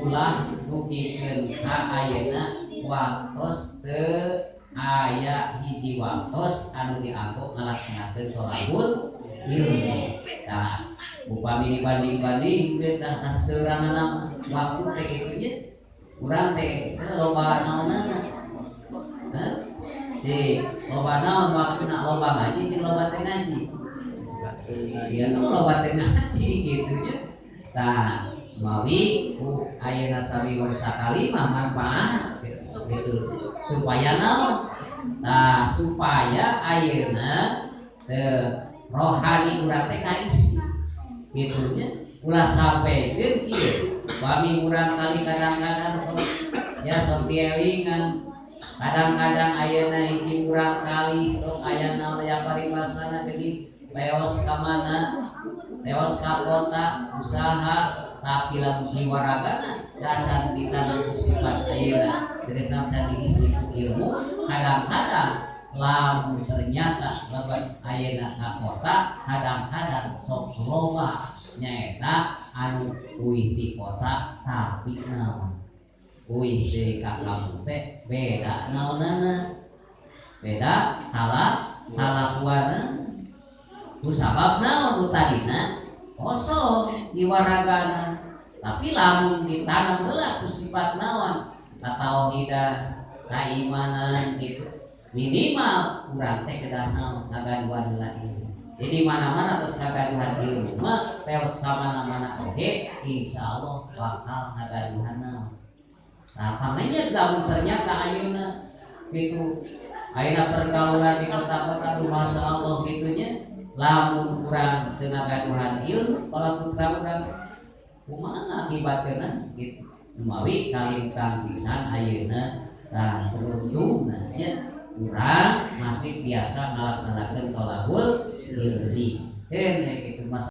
Ulah dugikeun ka ayeuna waktos teu aya hiji waktos anu dianggo ngalaksanakeun tholabul ilmi. Nah, upami dibanding-bandingkeun dah seurangan waktu teh kitu nya, urang teh loba naonana? Hah? Cik, loba naon waktuna, loba ngaji jeung loba teu ngaji? Ya, kan loba teu ngaji gitu nya. Nah, mawi ku ayeuna sami sakali mah manfaat gitu. Supaya naon? Nah, supaya ayeuna teu rohani urang teh kaisi gitu nya. Ulah sampekeun kieu, pami urang kali kadang-kadang sok ya sok dielingan, kadang-kadang ayeuna hiji urang kali sok aya naon ya, paribasana geuning leos ka mana, leos ka kota usaha, tapi lamun jiwa ragana can ditanam ku sifat ayeuna tegasna can diisi ku ilmu. Kadang-kadang lamun ternyata lebet ayeuna ka kota, kadang-kadang sok loba nyaeta anu uih di kota, tapi naon, uih deui ka kampung teh beda naonana, beda kalakuanna. Ku sabab naon? Nu tadina kosong jiwa ragana, tapi lamun ditanam heula ku sifat naon, katauhidan, keimanan gitu, minimal urang teh kedah naon, ngagaduhan heula ilmu. Jadi mana-mana terus ngagaduhan ilmu mah teos ka mana-mana oge insyaallah bakal ngagaduhan naon. Nah, makanya lamun ternyata ayeuna gitu, ayeuna pergaulan di kota-kota, masya Allah gitu nya, lamun urang teu ngagaduhan ilmu, kalau putra urang kumaha akibatkeuna gitu. Mawi kalintang pisan ayeuna. Tah, beruntungna nya urang masih biasa ngalaksanakeun tholabul ilmi. Hene gitu.